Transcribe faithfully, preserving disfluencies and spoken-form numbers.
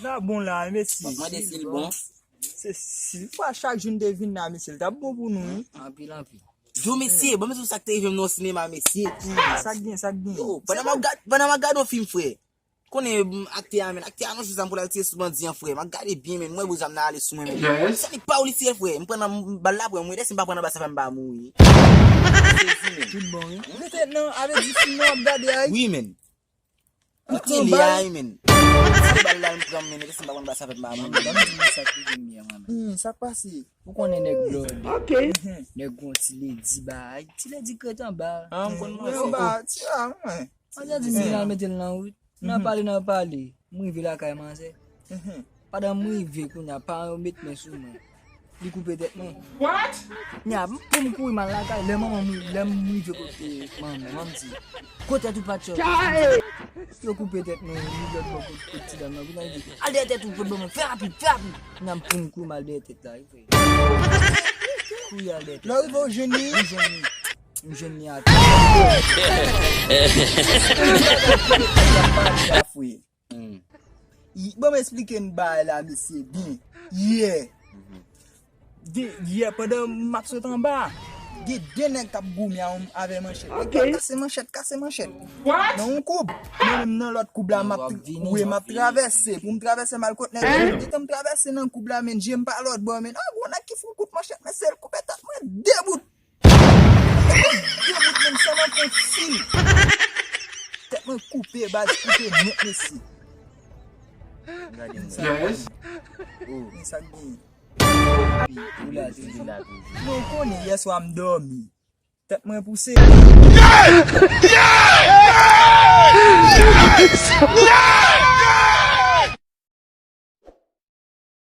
Sa bon la, mesye. M ap mande si l bon. Se si fwa chak jou n te vin la, mesye, l t ap bon pou nou, wi. Anpil, anpil. Yo, mesye, bon, mesye, sa k te rive m nan sinema, mesye. Sa k gen, sa k gen? Yo, pandan m ap gad, pandan m ap gade yon fim, frè. Konnen, m, aktè a, men, aktè a nan jou sa m pou l al tire sou bandi an, frè. M ap gade byen, men, m wè bouzam nan ale sou mwen, men. Yes. Sa li pa ou li tire, frè. M pran nan bal la, frè. M wè, si m pa pran nan bal sa, fè m pa mouri. Tout bon, wi. Mete nan, avè di fim nan w ap gade a, wi. Wi, men. Ou tele a, wi, men. Se bal la, m pran, men, men, si m pa pran bal sa, fè m pa mouri. Ban m di nou sa k rive m yè, mwen, men. Hmm, sa k pase? Ou konnen nèg blòdè. Ok. Nèg gon ti ledi bay. Ti ledi krèt anba. Ah, m konn mwen anba, ti a, mwen. Manzè di m vin al mete l nan wout. Nan pale, nan pale. M rive lakay manzè. Pandan m rive kounye a, paran yo met men sou mwen. Li koupe tèt mwen. What? Nya, m, pou m kouri m al lakay, lè manman m, lè m rive kote manman m, manman m di, "Kote tèt ou pa t chòt?" Yo koupe tèt mwen, li lòt bò kot, kot ti dam nan, kounye a li di, "Al dèyè tèt ou, pot ban mwen, fè rapid, fè rapid." Nya, m pou m kouri m al dèyè tèt la, wi, frè. Kouri al dèyè tèt la. Lè w rive, w jwenn li? M jwenn li. M jwenn li atè. Frè. Hmm. Bon, m esplike n bagay la, mesye, byen. Yè. De, yè, pandan m ap sot anba, gen de nèg k ap goumen a, avè manchèt. Nèg yo ap kase manchèt, kase manchèt. Nan yon koub. Mwen menm nan lòt koub la, m ap, wi, m ap travèse. Pou m travèse m al kot nèg yo. Detan m travèse nan koub la, men, je m pa lòt bò, men. Ah, gon nèg ki fout kout manchèt, men se l koupe tèt mwen de bout. Yo bout menm sèlman pran fil. Tèt mwen koupe, baz koupe nèt, mesye. Gade mwen. Yes. Oh, men sa k genyen. Ou la toujou. Non, ou konnen, yè swa m dòmi. Tèt mwen pouse.